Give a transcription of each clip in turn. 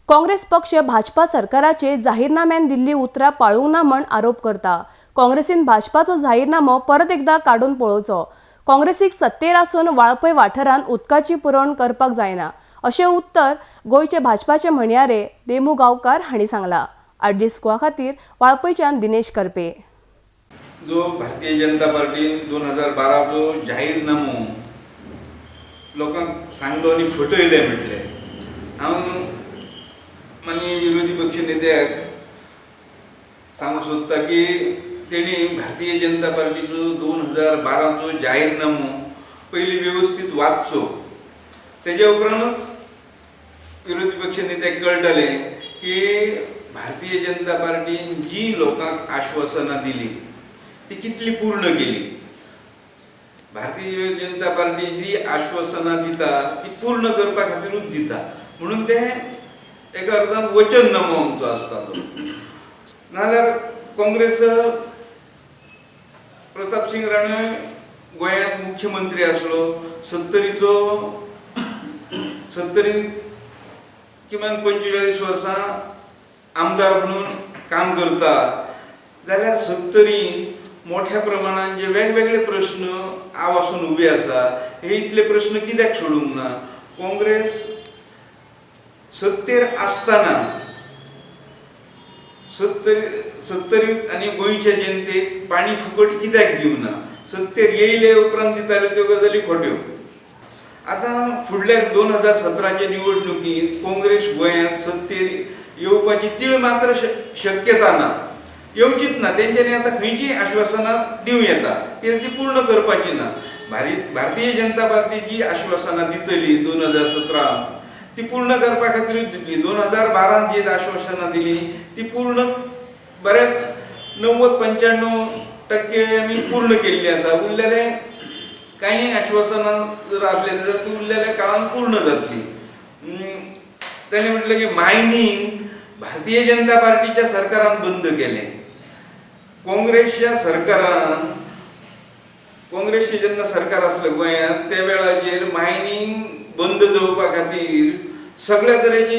काँग्रेस पक्ष भाजपा सरकाराचे जाहीरनाम्यान दिल्ली उतरां पाळूंक ना म्हण आरोप करता. काँग्रेसीन भाजपाचो जाहीरनामो परत एकदा काडून पळोवचो. काँग्रेसीक सत्तेर आसून वाळपय वाठारांत उदकाची पुरवण करपाक जायना अशें उत्तर गोंयचे भाजपाचे म्हणयारे देमू गांवकार हांणी सांगलां. आरडी स्कुवा खातीर वाळपयच्यान दिनेश करपे. जो भारतीय जनता पार्टीन 2012चो जाहीरनामो लोकांक सांगलो आनी फटयले म्हटलें, हांव माननीय विरोधी पक्ष नेत्याक सांगूंक सोदता की तेणी भारतीय जनता पार्टीचो 2012चो जाहीरनामो पयलीं वेवस्थीत वाचचो, तेज्या उपरांतूच विरोधी पक्ष नेत्याक कळटलें की भारतीय जनता पार्टीन जी लोकांक आश्वासनां दिली ती कितली पूर्ण केली. भारतीय जनता पार्टी जी आश्वासनां दिता ती पूर्ण करपा खातीरूच दिता, म्हणून ते एका अर्थान वचननामो आमचो आसता तो. नाजाल्यार काँग्रेस प्रतापसिंग राणे गोंयांत मुख्यमंत्री आसलो, सत्तरीत किमान 45 वर्सां आमदार म्हणून काम करता, जाल्यार सत्तरीन मोठ्या प्रमाणान जे वेगवेगळे प्रश्न हांव आसून उबे आसा, हे इतले प्रश्न कित्याक सोडूंक ना? काँग्रेस सत्तेर आसतना सत्तरीत आनी गोंयच्या जनतेक पाणी फुकट कित्याक दिवना? सत्तेर येयले उपरांत दिताल्यो त्यो गजाली खोट्यो. आतां फुडल्या 2017चे निवडणुकींत काँग्रेस गोंयांत सत्तेर येवपाची तीळ मात्र शक्यता ना, येवचीच ना. तेंच्यांनी आतां खंयचीय आश्वासनां दिवं येता, कित्याक ती पूर्ण करपाची ना. भारतीय जनता पार्टी जी आश्वासनां दितली 2017 ती पूर्ण करपा खातीरूच दितली. 2012 जी आश्वासनां दिली ती पूर्ण बऱ्याच 90-95% आमी पूर्ण केल्ली आसा. उरलेले कांय आश्वासनां जर आसलेली जाल्यार ती उरलेल्या काळान पूर्ण जातली. ताणें म्हटलें की मायनींग भारतीय जनता पार्टीच्या सरकारान बंद केलें. काँग्रेसच्या सरकारान, काँग्रेसचें जेन्ना सरकार आसलें गोंयांत त्या वेळाचेर मायनींग बंद दवरपा खातीर सगळ्या तरेची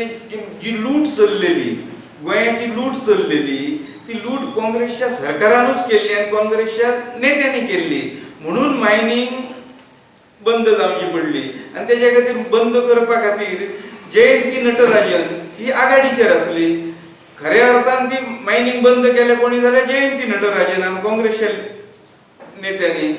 जी लूट चल्लेली, गोंयाची लूट चल्लेली, ती लूट काँग्रेसच्या सरकारानूच केल्ली आनी काँग्रेसच्या नेत्यांनी केल्ली, म्हणून मायनींग बंद जावची पडली. आनी तेज्या खातीर बंद करपा खातीर जयंती नटराजन ही आघाडीचेर आसली. खऱ्या अर्थान ती मायनींग बंद केल्या कोणी जाल्यार जयंती नटराजन आनी काँग्रेसच्या नेत्यांनी.